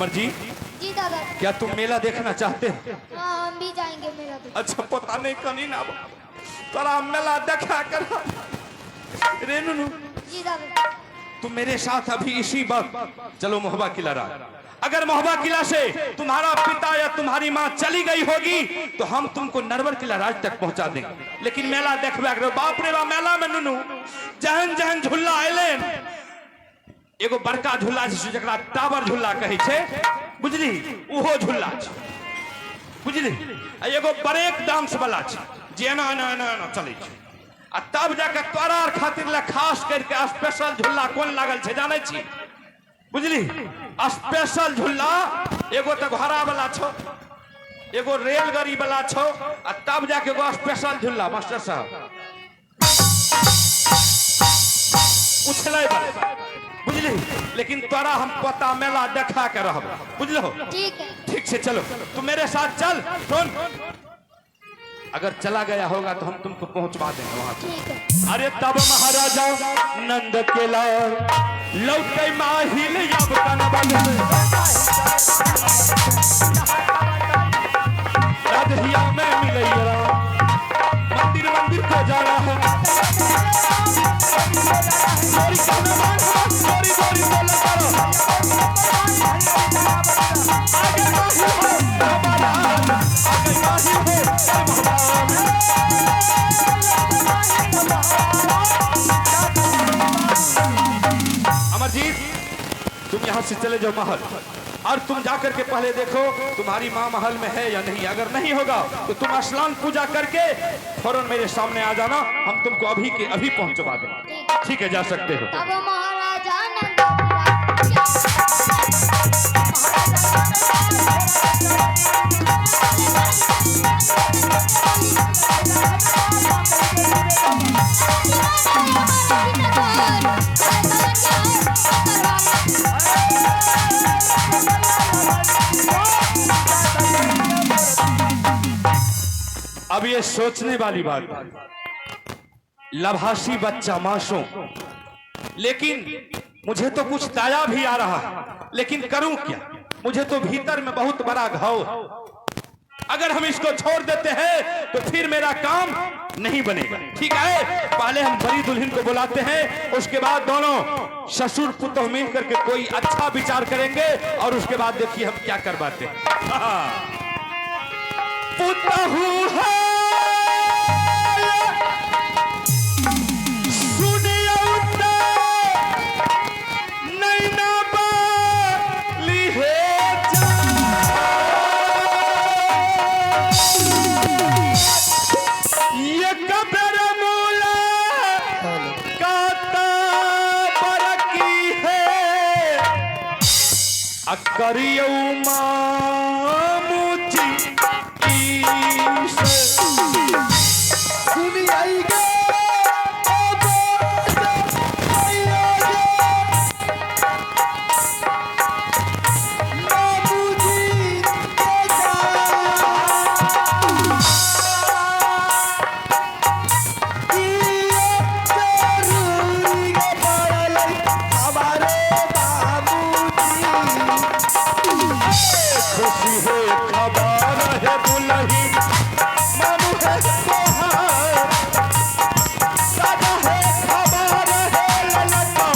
अमरजीत। जी दादा। क्या तुम मेला देखना चाहते हो? हाँ, हम भी जाएंगे मेला देखने। अच्छा, पता नहीं कनी ना तोरा मेला देखा कर रे नुनू। जी दादा। तुम मेरे साथ अभी इसी वक्त चलो महोबा किला राज। अगर महोबा किला से तुम्हारा पिता या तुम्हारी माँ चली गई होगी तो हम तुमको नरवर किला राज तक पहुंचा देंगे, लेकिन मेला देखबे करो। बाप रे बाप, मेला में नुनू जहन जहन झूला अयलेन, एगो बड़का झूला छै जकरा टावर झूला कहै छै, बुझली, ओहो झूला छै, बुझली, आ एगो ब्रेक डांस वाला छै जे एना एना एना एना चलै छै। आ तब जाके तोरा आर खातिर लए खास करके स्पेशल झूला कोन लागल छै जानै छी? बुझली, स्पेशल झूला एगो तऽ घोड़ा वाला छौ, एगो रेलगाड़ी वाला छौ, आ तब जाके एगो स्पेशल झूला मास्टर साहब उछलै वाला, बुझली। लेकिन तोरा हम पता मेला देखा के रहब, बुझलो? ठीक है। ठीक से चलो, तू मेरे साथ चल। सुन, अगर चला गया होगा तो हम तुमको पहुंचवा देंगे वहां। ठीक है। अरे तब महाराजा नंद के लाल लौटे माहिल अब कनबल राजहिया में मिले मंदिर मंदिर को जाना है। गोरी कनबल, गोरी गोरी बोलो करो। आगे माहिल हो महाराज, आगे माहिल हो महाराज। अमरजीत, तुम यहाँ से चले जाओ महल और तुम जाकर के पहले देखो तुम्हारी माँ महल में है या नहीं। अगर नहीं होगा तो तुम स्नान पूजा करके फौरन मेरे सामने आ जाना, हम तुमको अभी के अभी पहुंचवा देंगे। ठीक है, जा सकते हो। तब महाराजा नंद के अब ये सोचने वाली बात है, लभासी बच्चा मासूम, लेकिन मुझे तो कुछ दया भी आ रहा है, लेकिन करूं क्या? मुझे तो भीतर में बहुत बड़ा घाव है। अगर हम इसको छोड़ देते हैं तो फिर मेरा काम नहीं बनेगा। ठीक है, पहले हम बड़ी दुल्हन को बुलाते हैं, उसके बाद दोनों ससुर पुतोह मिल करके कोई अच्छा विचार करेंगे और उसके बाद देखिए हम क्या करवाते हैं। पुतहू है सुनियौ ते नैना बाली हे ये कबर मूला काता बरकी है अकरियौ मामूजी की सुनी आई गे ओ आइया गे बाबूजी के जा किए जरूरी गे पड़ल हमारे बाबूजी। खुशी है खबर है दुल्ही मामू है तोहार, दादा है खबर है ललका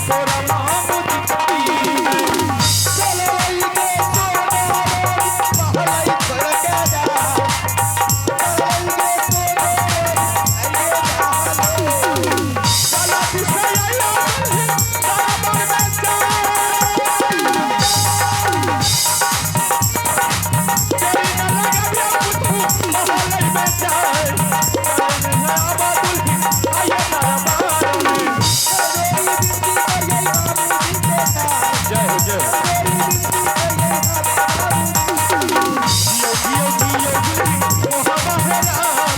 तोरा मामू जी की। चलो आई गे सोना महलाई छोड़ के जा, चलो आई गे सोना आई गे जा। चला किसे आया दुल्ही बराबर में जा। तेरी न लगा भी पुतहू महलई में जाए, आवा दुल्ही आइए दरबार में। जय हो जय हो। जियो जियो जियो दुल्ही मोहब्बत है राम,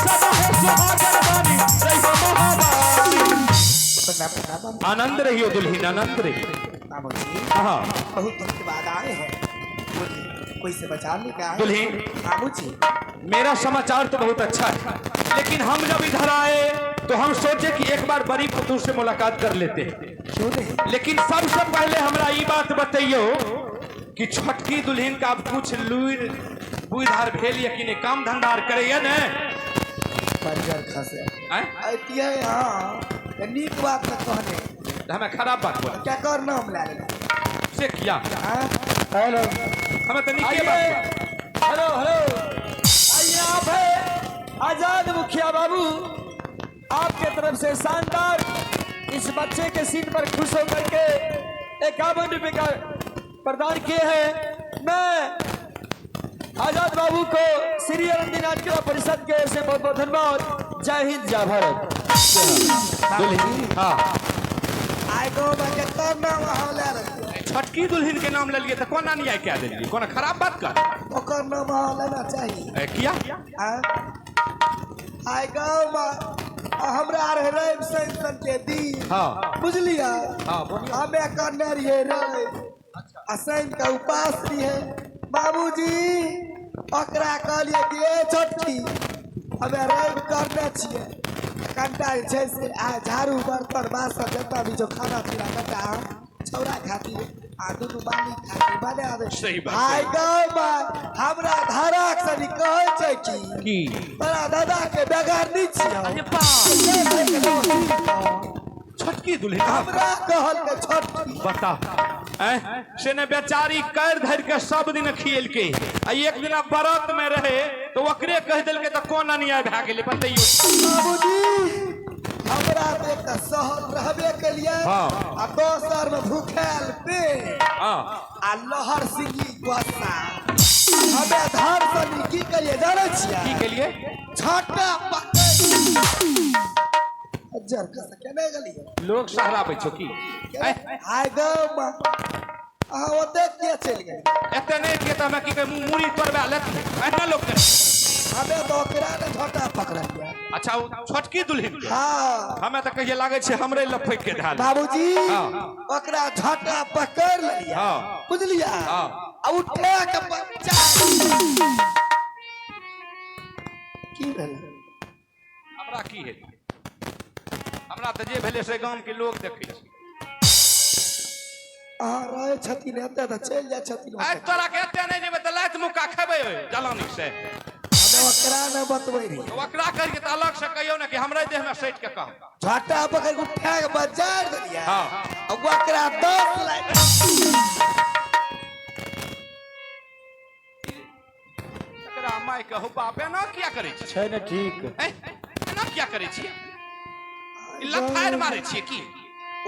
सदा है सुहागन बानी रही मोहब्बत। आनंद रहियो दुल्हीन, आनंद रहियो। बाबूजी। हाँ। बहुत दिन के बाद आए हैं, बोलिए कोई समाचार लेके आए? दुल्हीन। बाबूजी। मेरा समाचार तो बहुत अच्छा है, लेकिन हम जब इधर आए तो हम सोचे कि एक बार बड़ी पुतहू से मुलाकात कर लेते हैं। क्यों नहीं? लेकिन सबसे पहले हमरा ई बात बतैयो कि छोटकी दुल्हन का अब कुछ लूर बुधार भेल या कि नहीं, काम धंधा आर करैया ने? बंजर खसे। आँय? अतियै हाँ तऽ नीक बात न कहने। तऽ हमे खराब बात बोल केकर नाम लए लेलहुँ? से किया? आँय? हेलो। हमे तऽ नीके आइए। बात बोल। हेलो हेलो, आइए, आप है आजाद मुखिया बाबू, आपके तरफ से शानदार इस बच्चे के सीन पर खुश होकर के 51 रुपए का प्रदान किए हैं। मैं आजाद बाबू को श्री अरंदी नाटकला परिषद के ओर से बहुत बहुत धन्यवाद। जय हिंद, जय भारत। दुल्हन, हाँ। आइ गाँवमे केकर नाम अहाँ लए लेलियै? छोटकी दुल्हन के नाम लेलियै तऽ कोना न्याय कए देलियै? कोना खराब बात कर? ओकर नाम अहाँ लेना चाही। ए, किया? आँय? आइ गाँवमे हमरा रहे रवि शनि सन के दिन। बुझलियै? हाँ, बोलिए। हमे करने रहियै रवि आ शनि के उपास रहियै। बाबूजी, ओकरा कहलियै कि ए छोटकी, हमे रवि करने छियै, कनिटा जे छै से आ झाड़ू बर्तन बासन जतना भी छौ खाना पीना कनिटा छौड़ा खातिर आ दुनू मालिक खातिर बना दे। सही बात। आइ गाँवमे हमरा धराक सनी कहै छै कि की? तोरा दादा के बेगर नहि छियौ। अरे बा, छोटकी दुल्हन हमरा कहल के छोटकी। बता ऐं? से ने बेचारी कर धर के सब दिन खियलके आ एक दिना व्रत में रहे तो ओकरे कह देलके, तऽ कोन अन्याय भए गेलै बतैयौ? बाबूजी, हमरा तऽ एकटा सहल रहबे केलिए आ दोसर में भूखायल पेट आ लहर सिंगी गुस्सा। हमे धर सनी की करिए जानै छियै? की केलिए? छाटा पकड़ जर कस केने गेलियै? लोग सहराबै छौ की? ऐं? आइ गाँवमे अहाँ ओते किया चलि गेलियै? एते नहि के तऽ हमे की कहै, मुँह मूड़ी तोड़बा लेतियै, एहिना लोग करै। हमे तऽ ओकरा ने झोटा पकड़लियै। अच्छा, ओ छोटकी दुल्हन के? हाँ। हमे तऽ कहिए लागै छै हमरे लफैक के धाल। बाबूजी, ओकरा झोटा पकड़ लेलियै। बुझलियै? आ उठा के बच्चा की भेलै? हमरा की हेतै? हमरा तऽ जे भेलै से गाम के लोग देखै छै। अहाँ रहै छथिन एतऽ तऽ चलि जाइ छथिन। आइ तोरा के एते नहि जेबै तऽ लात मुक्का खेबै ओहि जलानी से। हमे ओकरा नहि बतबै रहियै। ओकरा कहिके तऽ अलग से कहियौ ने कि हमरे देह में सटि के कहू। झोटा पकड़ के उठा के बाजार देलियै। आ ओकरा 10 लाख एकरा माय के हो बाप, एना किया करै छी? छै ने ठीक। ऐं? एना किया करै छियै? ई लथारि मारै छियै की?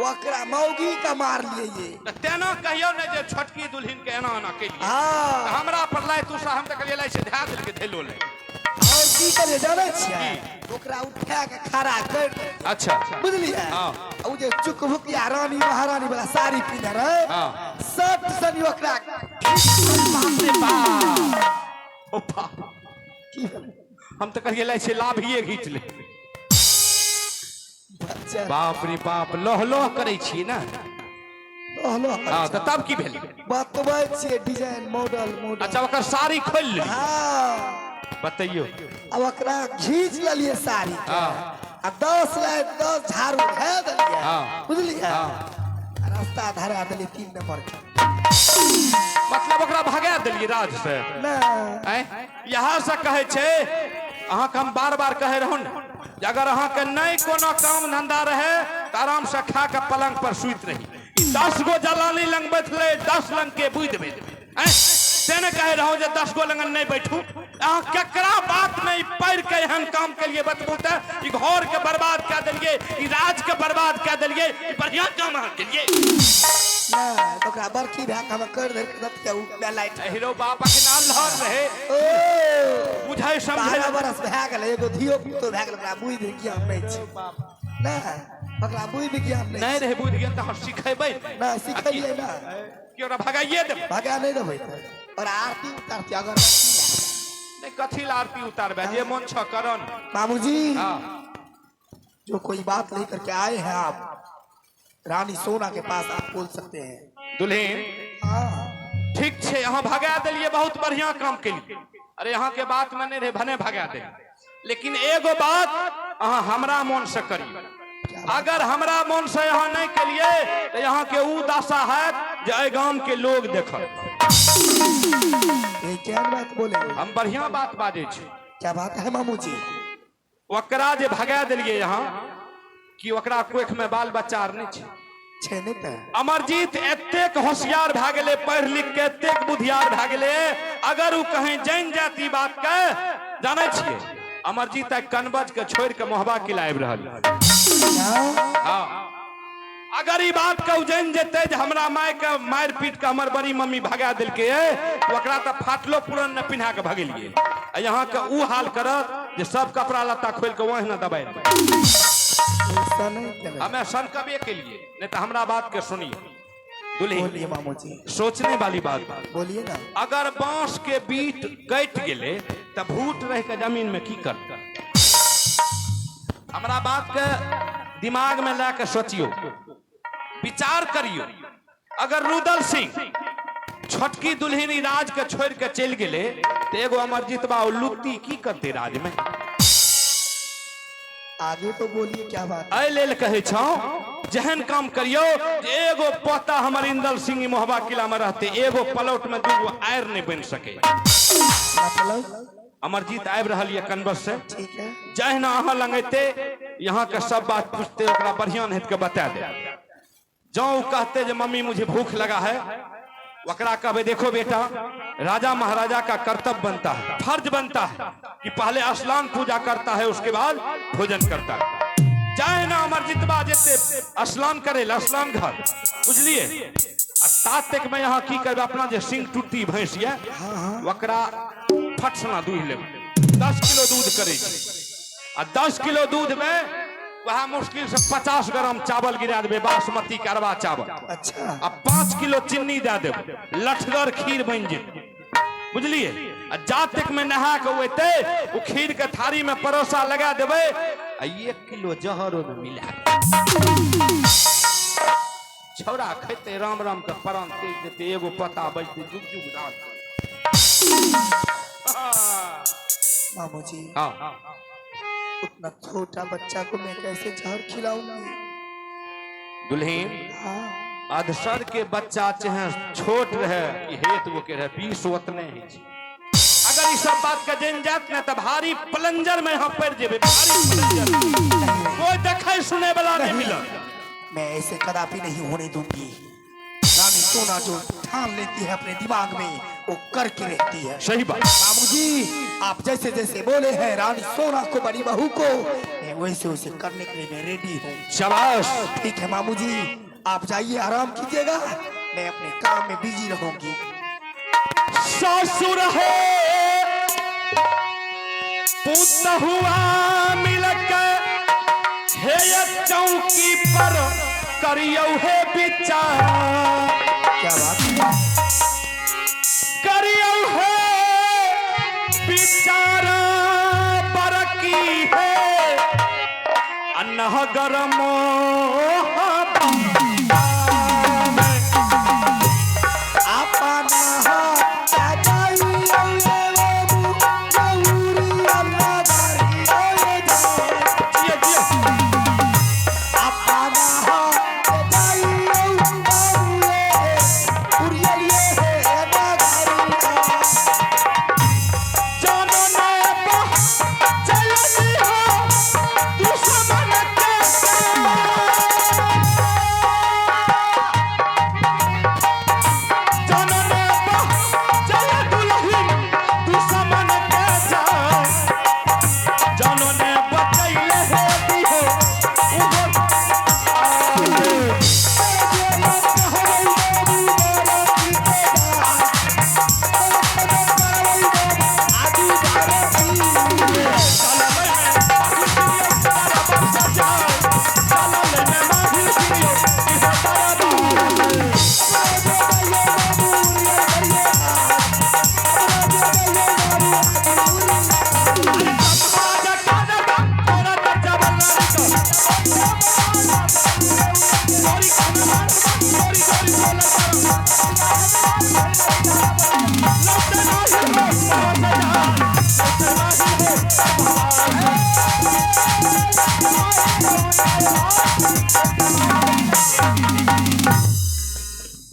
ओकरा मौगी के मारलियै ये। तऽ तेना कहियौ ने जे छोटकी दुल्हन के एना एना केलियै। तऽ हमरा पर लाय तू, हम तऽ कहलियै लाय से धए देलकै धैलो ले। और की करियै जानै छियै? ओकरा उठा के खड़ा कर देलियै। बुझलियै? आ उ जे चुकभुकिया रानी महारानी वाला साड़ी पिन्हने रहे, सब सनी ओकरा बाप रे बाप, ओ बाप। की भेलै? हम तऽ कहलियै लाय से लाभिये घीच ले। बच्चा। बाप रे बाप, लोह लोह करै छियै ने? लोह लोह। हाँ, तऽ तब की भेलै? बतबै छियै डिजाइन मॉडल मॉडल। अच्छा, ओकर साड़ी खोलि लेलियै? हाँ। बतैयौ। अब ओकरा घीच लेलियै साड़ी के। आ 10 लाख 10 झाड़ू धए देलियै। बुझलियै? आ रास्ता धरा देलियै 3 नंबर के। मतलब ओकरा भगा देलियै राज से? ना। आँय? यहाँ से कहै छै अहाँके, हम बार बार कहै रहूं ने जे अगर अहाँके नहि कोनो काम धंधा रहे तऽ आराम से खा के पलंग पर सुति रही। ई 10 गो जलानी लंग बैठले, 10 लंग के बुझि देबै। आँय? से ने कहै रहूं जे 10 गो लगन नहि बैठू। अहाँ केकरा बात में ई पढ़ि के एहन काम के लिए? बतबू तऽ ई घर के बर्बाद कए देलियै, ई राज के बर्बाद कए देलियै। ई बढ़िया काम अहाँ केलियै? ना, तऽ ओकरा बरखी भए के हम कर धरि के दतिया उ लाइट। हीरो बाप, अखन लहर रहे। ओ बुझै समझै 12 बरस भए गेलै, एगो धियो पुतो भए गेलै। ओकरा बुद्धि ज्ञान नहि छै ना, ओकरा बुद्धि ज्ञान नहि। नहि रहै बुद्धि ज्ञान तऽ अहाँ सिखेबै? ना, सिखेलियै ना। कि ओकरा भगाइए देबै? भगा नहि देबै तऽ और आरती उतारती अगरबत्ती। नहि, कथी ला आरती उतारबै? जे मन छ करन। बाबूजी, जो कोई बात लेकर के आए हैं आप रानी सोना के पास, आप बोल सकते हैं। दुल्हीन, ठीक छै, अहाँ भगा देलियै, बहुत बढ़िया काम केलियै। अरे, अहाँके बात में नहि रहै, भने भगा दे, लेकिन एगो बात अहाँ हमरा मन से करियौ। अगर हमरा मन से अहाँ नहि केलियै तऽ यहाँ के ऊ दशा है जे एहि गाम के लोग देखत। ये क्या बात बोले? हम बढ़िया बात बाजै छी। क्या बात है मामू जी? ओकरा जे भगा देलियै यहाँ कि ओकरा कोख में बाल बच्चा आर नहीं छै। छै नहीं ते। अमरजीत एतेक होशियार भए गेलै, पढ़ि लिख के एतेक बुधियार भए गेलै, अगर ओ कहीं जानि जात ई बात के, जानै छियै अमरजीत आइ कनबज के छोड़ि के मोहबा किला आबि रहल यऽ। हाँ, अगर ई बात के ओ जानि जेतै जे हमरा माय के मारि पीट के हमर बड़ी मम्मी भगा देलकै, तऽ ओकरा तऽ फाटलो पुरन ने पिन्हा के भगेलियै। आ यहाँ के ऊ हाल करत जे सब कपड़ा लत्ता खोलि के ओहिना दबाइ देबै। ऐसा नहीं करे। हमें सनकबे के लिए नहीं तो हमरा बात के सुनिए दुल्ही। बोलिए मामू जी। सोचने वाली बात। बोलिए ना। अगर बांस के बीट कटि गेले तऽ भूट रह के जमीन में की करतै? हमरा बात के दिमाग में ला के सोचियो, विचार करियो। अगर रुदल सिंह छोटकी दुल्हन राज के छोड़ के चलि गेले तऽ एगो अमरजीत बा लुत्ती की करतै राज में? आगे तो बोलिए, क्या बात? एहि लेल कहै छौ जेहन काम करियो जे एगो पोता हमर इंदल सिंह मोहबा किला में रहते, एगो पलौट में दूगो आयर नहीं बन सके। मतलब? अमरजीत आबि रहल ये कनबस से। ठीक है। जहिना अहाँ लगेते यहाँ के सब बात पूछते, ओकरा बढ़िया नहित के बता दे। जौ कहते जे मम्मी मुझे भूख लगा है, ओकरा कहबे देखो बेटा, राजा महाराजा का कर्तव्य बनता है, फर्ज बनता है कि पहले स्नान पूजा करता है, उसके बाद भोजन करता है। चाहे ना अमरजीतबा जेते स्नान करे ला स्नान घर, बुझलिए? आ तात तक में यहाँ की करबे, अपना जे सिंह टूटी भैंस ये ओकरा फटसना दूध लेबै। 10 किलो दूध करे छै आ 10 किलो दूध में वह मुश्किल से 50 ग्राम चावल गिरा देबै, बासमती के अरवा चावल। अच्छा। आ 5 किलो चीनी दए देबै, लठगर खीर बनि जेतै, बुझलिए? आ जातक में नहा के ओ एतै, ओ खीर के थारी में परोसा लगा देबै आ 1 किलो जहर ओहिमे मिला देबै। छौड़ा खेतै, राम राम के प्राण तेज देतै, एगो पत्ता बचतै, जुग जुग रात। मामू जी, हाँ। उतना छोटा बच्चा को मैं कैसे जहर खिलाऊंगी? दुल्हीन, हाँ। अधसर के बच्चा चाहे छोट रहे कि हेत वो के रहे, 20 उतने ही छै। अगर ई सब बात के जान जात ने तऽ भारी प्लंजर में यहाँ पड़ जेबे, भारी प्लंजर, कोई देखे सुने वाला नहीं मिलत। मैं ऐसे कदापि नहीं होने दूंगी। रानी सोना जो ठान लेती है अपने दिमाग में, वो करके रहती है। सही बात। मामू जी, आप जैसे जैसे बोले हैं रानी सोना को, बड़ी बहू को, मैं वैसे वैसे करने के लिए मैं रेडी हूँ। शाबाश। ठीक है मामू जी, आप जाइए, आराम कीजिएगा, मैं अपने काम में बिजी रहूंगी। ससुर है पुत हुआ मिलके हे चौकी पर करियो हे विचार। क्या बात है? करियो हे विचार पर की है अनहगर मोह। अपना हाथ जाइए बाबू, गौरी अल्लाह दारी ओए जाए। जिया जिया। अपना हाथ जाइए बाबू, उड़िए है नगरिया। जानो ने चलनी हो दुश्मन के। जानो ने चल दुल्हन दुश्मन के जान। जानो ने बचैले हे दिहो उहो।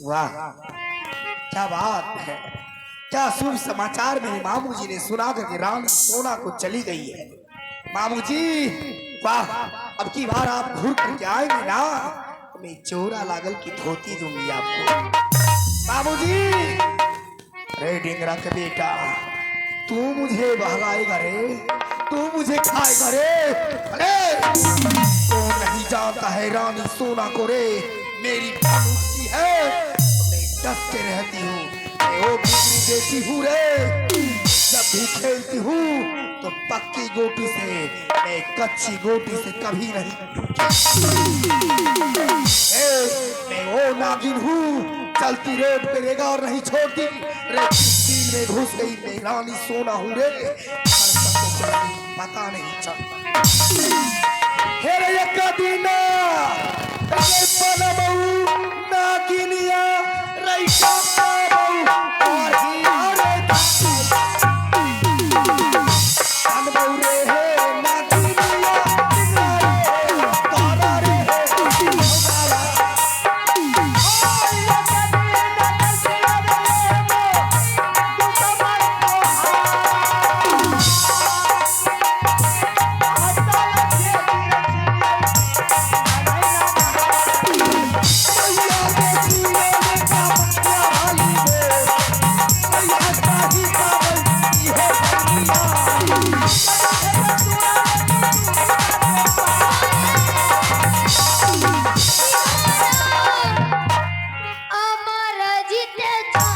वाह, क्या बात है, क्या शुभ समाचार मेरे मामू जी ने सुना कर कि रानी सोना को चली गई है। मामू जी वाह, अब की बार आप घूर करके आएंगे ना, तो मैं चोरा लागल की धोती दूंगी आपको। मामू जी, रे डिंगरा के बेटा, तू मुझे बहलाएगा रे, तू मुझे खाएगा रे। अरे कौन नहीं जानता है रानी सोना को रे, मेरी जान उठती है, मैं डस के रहती हूँ, मैं वो बिजली देती हूँ रे। जब भी खेलती हूँ तो पक्की गोटी से, मैं कच्ची गोटी से कभी नहीं। ए, मैं वो नागिन हूँ, चलती रोड पे रेगा और नहीं छोड़ती रे। किस में घुस गई मैं रानी सोना हूँ रे, पर सबको चलती पता नहीं चलता। हे रे एक दिना रे पनमऊ नागिनिया रैका पाबऊ और ही रे पनमऊ रे हे नागिनिया रे तारा रे तारा। अमर जीते जा।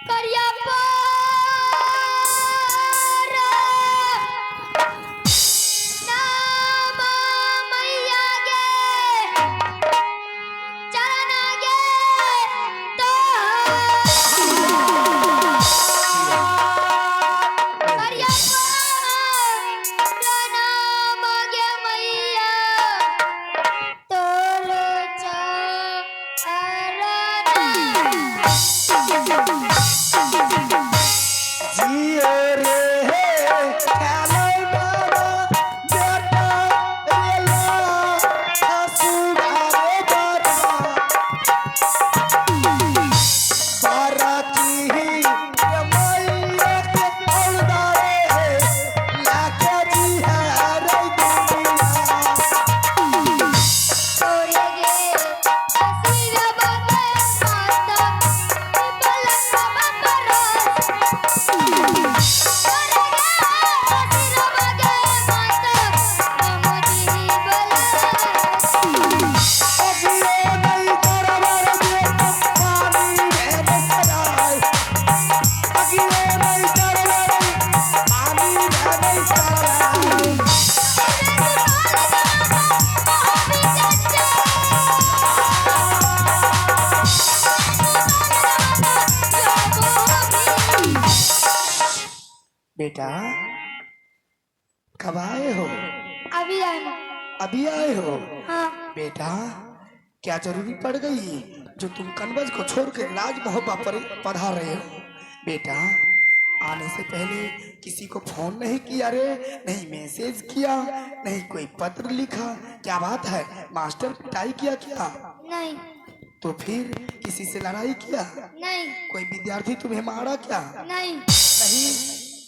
करिया पार नाम मैया गे चरण गे तो करिया प्रणाम गे मैया तोर चरण। जियो रे हे खेलै बाबा बेटा रे ला हसुगारे बाबा बारा की ही रे मैया के औरदारे हे लाके जी है रे दुनिया। तोरे गे हसीरा बाबा माता पलंग बाबा रस। तोरे गे हसीरा बाबा माता ममजी बला। अगियो नहीं दरबार में पानी भेद सराय, अगियो नहीं दरबार पानी भेद सराय। बेटा कब आए हो? अभी आना। अभी आए हो? हाँ। बेटा क्या जरूरी पड़ गई जो तुम कनवज को छोड़कर राजमहोबा पर पधार रहे हो? बेटा आने से पहले किसी को फोन नहीं किया रे, नहीं मैसेज किया, नहीं कोई पत्र लिखा, क्या बात है? मास्टर पिटाई किया क्या? नहीं। तो फिर किसी से लड़ाई किया? नहीं। कोई विद्यार्थी तुम्हें मारा क्या? नहीं। नहीं,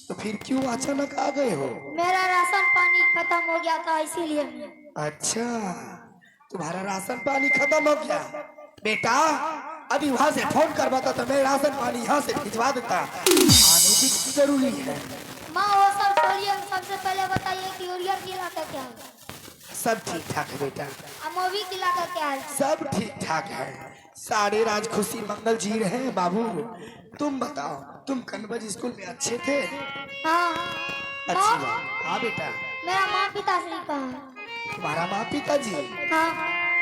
तो फिर क्यों अचानक आ गए हो? मेरा राशन पानी खत्म हो गया था इसीलिए। अच्छा, तुम्हारा राशन पानी खत्म हो गया। बेटा अभी वहां से फोन करवाता तो मैं राशन पानी यहाँ से भिजवा देता। आने की जरूरी है। माँ वो सब छोड़िए, सबसे पहले बताइए कि उड़िया किला का क्या है? सब ठीक ठाक है बेटा। अमोवी किला का क्या है? सब ठीक ठाक है, सारे राज खुशी मंगल जी रहे हैं बाबू। तुम बताओ, तुम कनवज स्कूल में अच्छे थे? हाँ। अच्छी माँ, बात। हाँ बेटा। मेरा माँ पिताश्री कहाँ है? तुम्हारा माँ पिताजी? हाँ।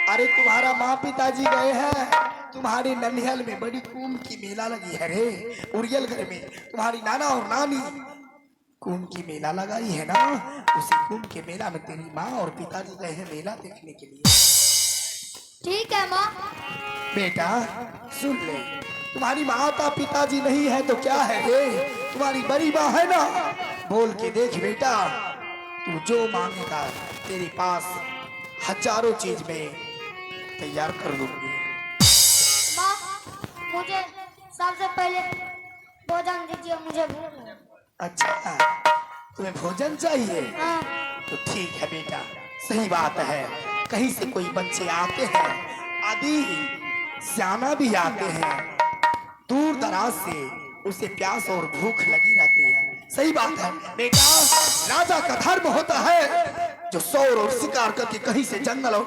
अरे तुम्हारा माँ पिताजी गए हैं तुम्हारे ननिहल में बड़ी कुंभ की मेला लगी है रे, उड़ियल घर में तुम्हारी नाना और नानी कुंभ की मेला लगाई है ना, उसी कुंभ के मेला में तेरी माँ और पिताजी गए हैं मेला देखने के लिए। ठीक है माँ। बेटा सुन ले, तुम्हारी माता पिताजी नहीं है तो क्या है रे, तुम्हारी बड़ी माँ है ना। बोल के देख बेटा, तू जो मांगेगा तेरे पास हजारों चीज में तैयार कर दूंगी। माँ मुझे सबसे पहले भोजन दीजिए, मुझे भूख है। अच्छा तुम्हें भोजन चाहिए? हाँ। तो ठीक है बेटा, सही बात है। कहीं से कोई बच्चे आते हैं, आदि सियाना भी आते हैं, दूर दराज से, उसे प्यास और भूख लगी रहती है। सही बात है बेटा, राजा का धर्म होता है जो सौर और शिकार करके कहीं से जंगल और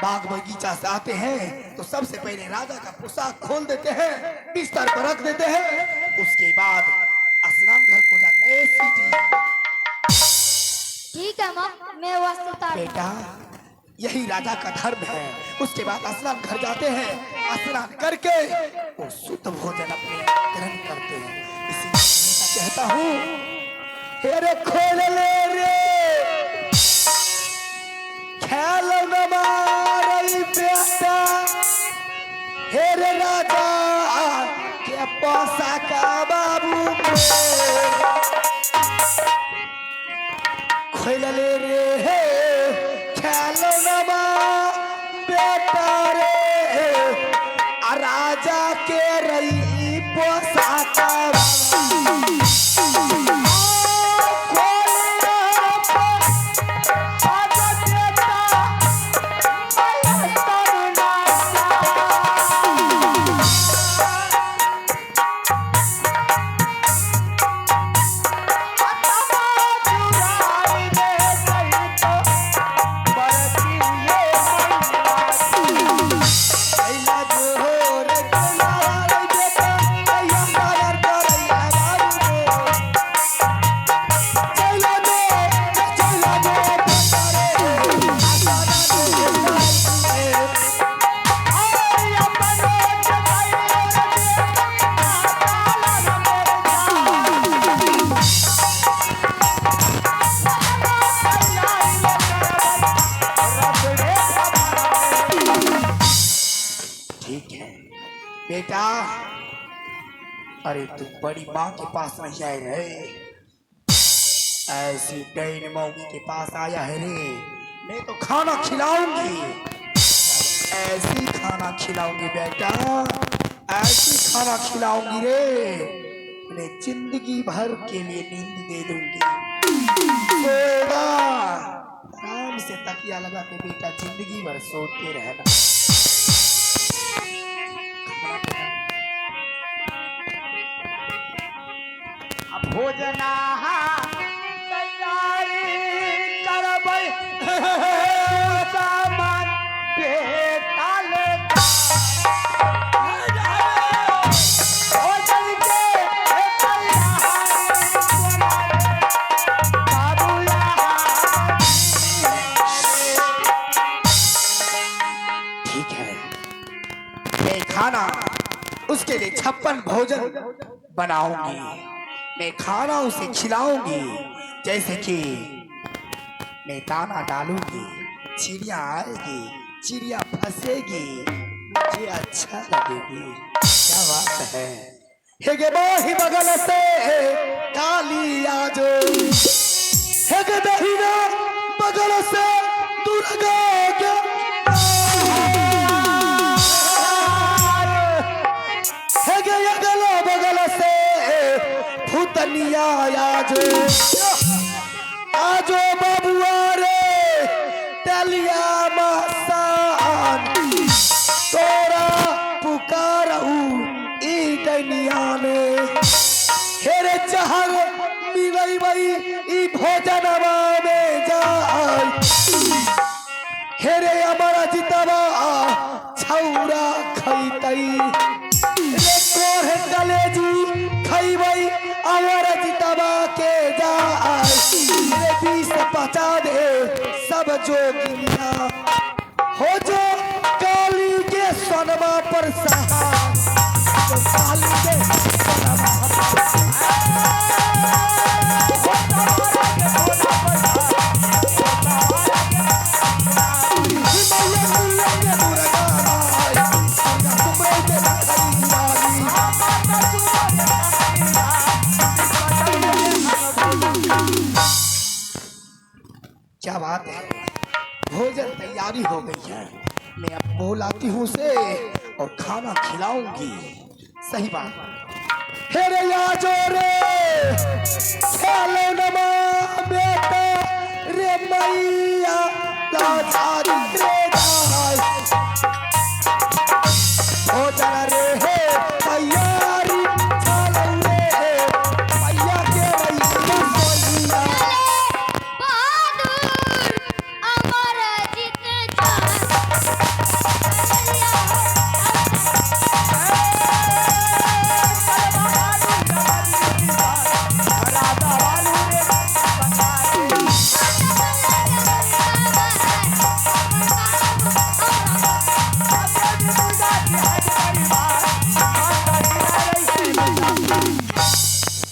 बाग बगीचा से आते हैं तो सबसे पहले राजा का पोशाक खोल देते हैं, बिस्तर पर रख देते हैं, उसके बाद स्नान घर को जाते हैं। ठीक है माँ, मैं वस्त्र उतार। बेटा यही राजा का धर्म है। उसके बाद स्नान घर जाते हैं, स्नान करके वो शुद्ध भोजन अपने ग्रहण करते हैं। इसीलिए मैं कहता हूँ, अरे खोल ले रे खेल न मारई बेटा, हे रे राजा के पैसा का बाबू खोल ले रे हे खेलो नमा बेटा रे, आ राजा के रही पोसा का ठीक है बेटा। अरे तुम बड़ी माँ के पास नहीं आए रे, ऐसी डैन मौगी के पास आया है रे। मैं तो खाना खिलाऊंगी, ऐसी खाना खिलाऊंगी बेटा, ऐसी खाना खिलाऊंगी रे, मैं जिंदगी भर के लिए नींद दे दूंगी। सोएगा आराम से तकिया लगा के बेटा, जिंदगी भर सोते रहना। भोजना तैयारी करबै सामान बेताल भोजन के ठीक है, मैं खाना उसके लिए 56 भोजन बनाऊंगी, मैं खाना उसे खिलाऊंगी। जैसे कि मैं दाना डालूंगी, चिड़िया आएगी, चिड़िया फंसेगी, मुझे अच्छा लगेगी। क्या बात है। हेगे बाही बगल से काली आजो, हेगे दहीना बगल से दुर्गा के, हेगे अगल बगल से भूतनिया आजो, आजो बबुआ रे तलिया मसान, तोरा पुकारऊ ई डनिया ने, हेरे चहर मिलई बई ई भोजनवा में जाय, हेरे अमर जितवा छौरा खैतई, रे कोढ़ कलेजी खैबई अमर जितवा के जाय, रे बीस पचा दे सब जोगिनिया, हो जो काली के सोनमा पर सहा, जो काली के सोनमा पर। क्या बात है, भोजन तैयारी हो गई है। मैं अब बोलाती हूँ उसे और खाना खिलाऊंगी। सही बात। हे रे याजो रे खेलो नमा बेटा रे मैया लाचारी रे जाय भोजन रे हे तैयारी चलो रे मैया के मैया सोइया। बहादुर अमर जीत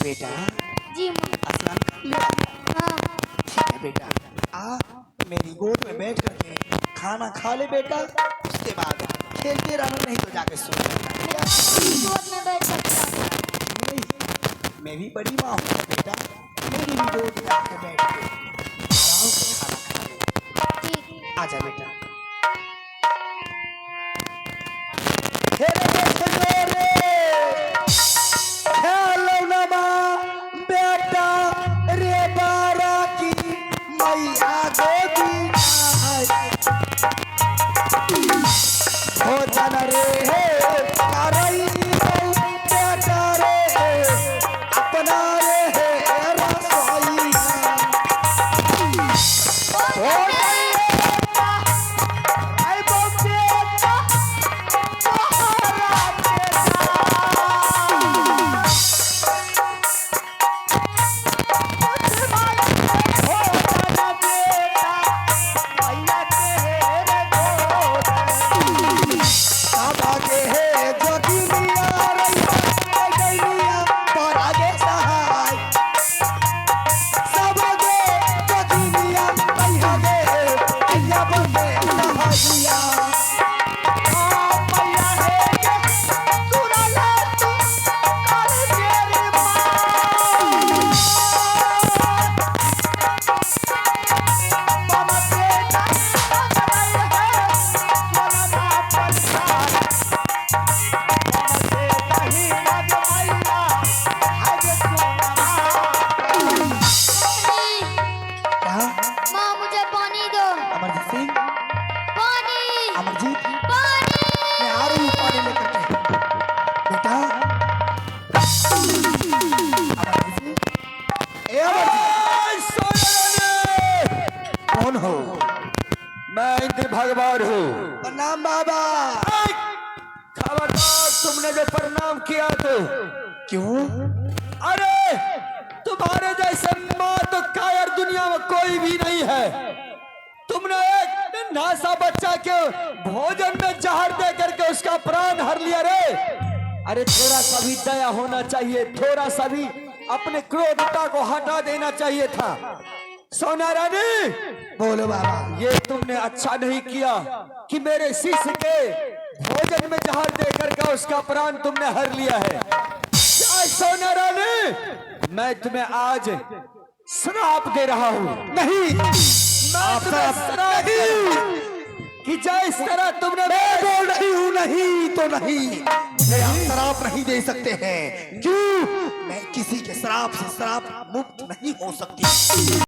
बेटा जी माँ। स्नान कर लिया? हाँ। ठीक है बेटा, आ मेरी गोद में बैठ करके खाना खा ले बेटा, उसके बाद खेलते रहना, नहीं तो जाके सो जाना। गोद में बैठ सकता हूँ। नहीं, मैं भी बड़ी माँ हूँ बेटा, मेरी भी गोद में आके बैठ के आराम से खाना खा ले। ठीक। आजा बेटा। खेले रे खेलो नमा बेटा रे बारा की मैया गोदी आए। भोजन रे हे करई बेटा रे अपना रे हे रसोईया। आगे हे जोगिनिया रैया गैनिया पर आगे सहाय। सब आगे जोगिनिया रैया गे गैया बने सहाइया। पानी। क्या? माँ मुझे पानी दो। अमरजीत सिंह, पानी। अमरजीत, पानी। मैं आ रही हूँ पानी लेकर के बेटा। अमरजीत सिंह, ए अमरजीत, कौन हो? मैं इंद्र भगवान हूँ। प्रणाम बाबा। खबरदार, तुमने जो प्रणाम किया तो क्यों? अरे तुम्हारे जैसे माँ तो कायर दुनिया में कोई भी नहीं है। तुमने एक नन्हा बच्चा के भोजन में जहर दे करके उसका प्राण हर लिया रे। अरे थोड़ा सा भी दया होना चाहिए, थोड़ा सा भी अपने क्रोधता को हटा देना चाहिए था। सोना रानी, बोलो बाबा। ये तुमने अच्छा नहीं किया कि मेरे शिष्य के भोजन में जहर दे करके उसका प्राण तुमने हर लिया है। जय सोना रानी, मैं तुम्हें आज श्राप दे रहा हूँ। नहीं, मैं तुम्हें श्राप दे रहा हूं कि जिस तरह तुमने मैं बोल रही हूँ नहीं तो नहीं। मुझे आप शराब नहीं दे सकते हैं। क्यों? मैं किसी के शराब से शराब मुक्त नहीं हो सकती।